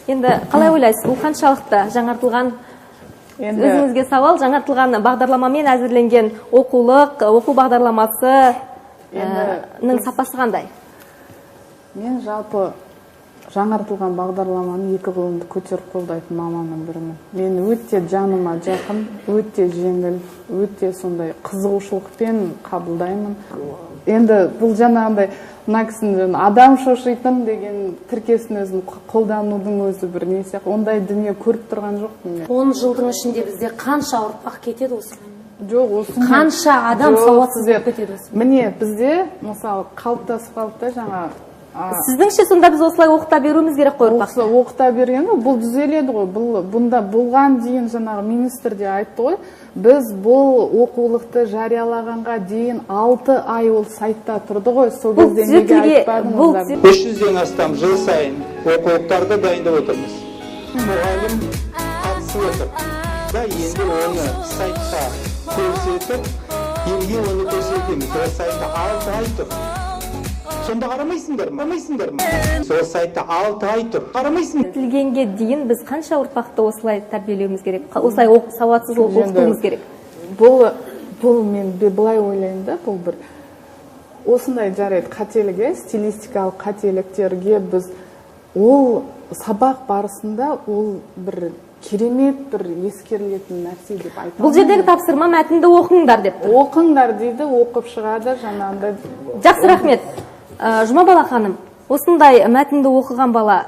Енді қалай ойлайсыз, бұл қаншалықты жаңартылған? Енді Өзіңізге сауал: жаңартылған бағдарламамен әзірленген оқулық, оқу бағдарламасы ның сапасы қандай? Мен жалпы жаңартылған бағдарламаны екі қолымды көтеріп қолдайтын маманның бірімін. Мен өте жаныма жақын, өте жеңіл, өте сондай қызығушылықпен қабылдаймын. Енді бұл жаңағындай мына кісінің жаңа «адам шошитын» деген тіркесін өзін қолданудың өзі бір не сияқты, ондай дүние көріп тұрған жоқпын мен. 10 жылдың ішінде бізде қанша ұрпақ кетеді осымен? Жоқ, осы Қанша адам Жоқ, сауатсыз сіздер- болып кетеді осымен? Міне, бізде, мысалы, қалыптасып қалды да жаңа Сіздіңше, сонда біз осылай оқыта беруіміз керек қой ұрпақты? Оқыта берген ғой, бұл түзеледі ғой. Бұл бұнда бұған дейін жаңағы министр де айтты ғой, біз бұл оқулықты жариялағанға дейін 6 ай ол сайтта тұрды ғой. Сол Бұл кезде неге түзетілге бұл айтпадыңыздар? 300-ден астам жыл сайын оқулықтарды дайындап отырмыз, мұғалім қатысып отыр да. Енді оны сайтқа көрсетіп, елге оны көрсетеміз. Ол сайтта 6 ай тұр, сонда қарамайсыңдар ма? Қарамайсыңдар ма? Сол сайтта 6 ай тұр, қарамайсың. Түзетілгенге дейін біз қанша ұрпақты осылай тәрбиелеуіміз керек, осылай сауатсыз оқытуымыз керек? Бұл мен былай ойлаймын да, бұл бір осындай, жарайды, қателік, иә, стилистикалық қателіктерге біз ол сабақ барысында ол бір керемет бір ескерілетін нәрсе деп айта Бұл жердегі алмаймын. тапсырма «мәтінді оқыңдар» деп тұр. Оқыңдар дейді, оқып шығады жаңағындай. Жақсы, рахмет. Жұмабала ханым, осындай мәтінді оқыған бала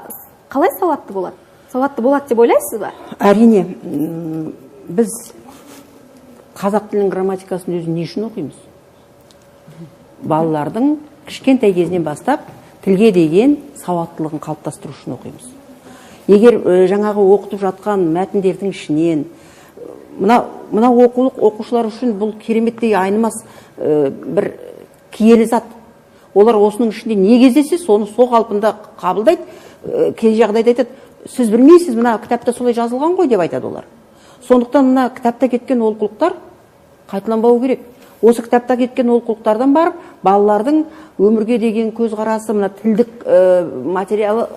қалай сауатты болады? Сауатты болады деп ойлайсыз ба? Әрине, біз қазақ тілінің грамматикасын өзін не үшін оқимыз? Балалардың кішкентай кезінен бастап тілге деген сауаттылығын қалыптастыру үшін оқимыз. Егер жаңағы оқытып жатқан мәтіндердің ішінен мына оқулық оқушылар үшін бұл кереметтей айнымас бір киелі зат. Олар осының ішінде не кездессе, соны сол қалпында қабылдайды. Кей жағдайда айтады: «Сіз білмейсіз, мына кітапта солай жазылған ғой», – деп айтады олар. Сондықтан мына кітапта кеткен олқылықтар қайталанбау керек. Осы кітапта кеткен олқылықтардан барып балалардың өмірге деген көзқарасы, мына тілдік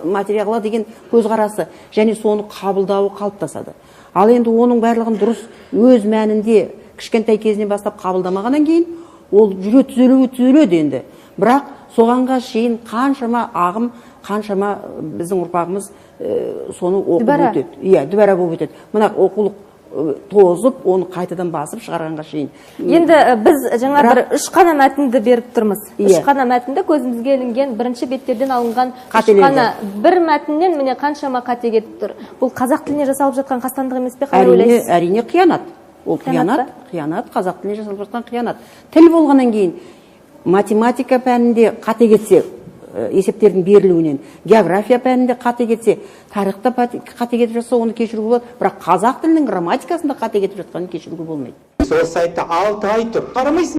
материалға деген көзқарасы және соны қабылдауы қалыптасады. Ал енді оның барлығын дұрыс, өз мәнінде кішкентай кезінен бастап қабылдамағаннан кейін ол жүре түзелуі түзеледі енді, бірақ соғанға шейін қаншама ағым, қаншама біздің ұрпағымыз соны оқып Дүбәра. өтеді, иә, дүбәра болып өтеді. Мына оқулық тозып, оны қайтадан басып шығарғанға шейін. Енді біз жаңа бір үш қана мәтінді беріп тұрмыз. Үш қана мәтінді, көзімізге ілінген бірінші беттерден алынған үш Қателерді. қана бір мәтіннен, міне, қаншама қате кетіп тұр. Бұл қазақ тіліне жасалып жатқан қастандық емес пе, қалай Әрине. ойлайсыз? Әрине, қиянат ол. Қиянат. Қиянат, қиянат, қазақ тіліне жасалып жатқан қиянат. Тіл болғаннан кейін математика пәнінде қате кетсе, есептердің берілуінен, география пәнінде қате кетсе, тарихта қате кетіп жатса, оны кешіруге болады, бірақ қазақ тілінің грамматикасында қате кетіп жатқанын кешіруге болмайды. Сол сайтта 6 ай тұр, қарамайсың.